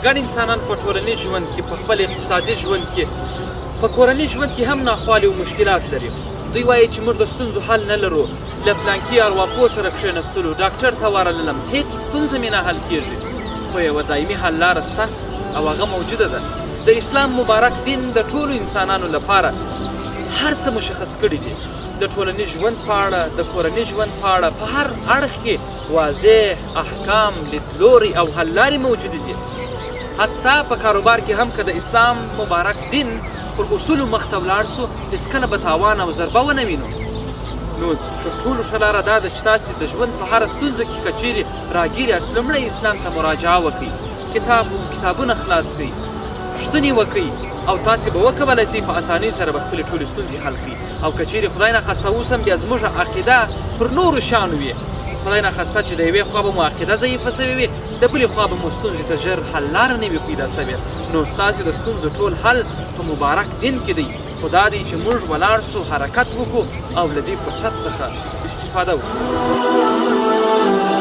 ګڼ انسانان په ټولنیز ژوند کې، په خپل اقتصادي ژوند کې، په کورني ژوند کې هم ناخوالې او مشکلات لري. دوی وایي چې موږ د ستونزو حل نه لرو، له پلانکي ارواپوه سره کښېنستلو، ډاکټر ته ورللم، هېڅ ستونزه مې نه حل کېږي. خو یوه دایمي حل لاره شته او هغه موجوده ده. د اسلام مبارک دین د ټولو انسانانو لپاره هر څه مشخص کړي دي. د ټولنیز ژوند په اړه، د کورني ژوند په اړه، په هر اړخ کې واضح احکام، لیدلوری او حل لارې موجودې دي. حتی په کاروبار کې هم که د اسلام مبارک دین پر اصولو مخته ولاړ سو، هیڅکله به تاوان او ضربه ونه وینو. نو تر ټولو ښه لاره دا ده چې تاسې د ژوند په هره ستونزه کې که چیرې راګیر یاست، لومړی اسلام ته مراجعه وکړئ، کتاب کتابونه خلاص کړئ، پوښتنې وکړئ او تاسې به وکولای سئ په اسانۍ سره به خپلې ټولې ستونزې حل کړئ. او که چیرې خدای ناخواسته اوس هم بیا زموږ عقیده پر نورو شیانو وي، خدای ناخواسته چې د یوې خوا به مو عقیده ضعیفه شوې وي، د بلې خوا به مو ستونزې ته ژر حل لاره نه وي پیدا شوې، نو ستاسې د ستونزو ټول حل په مبارک دین کې دی، خو دا دی چې موږ ولاړ شو، حرکت وکړو او له دې فرصت څخه استفاده وکړو.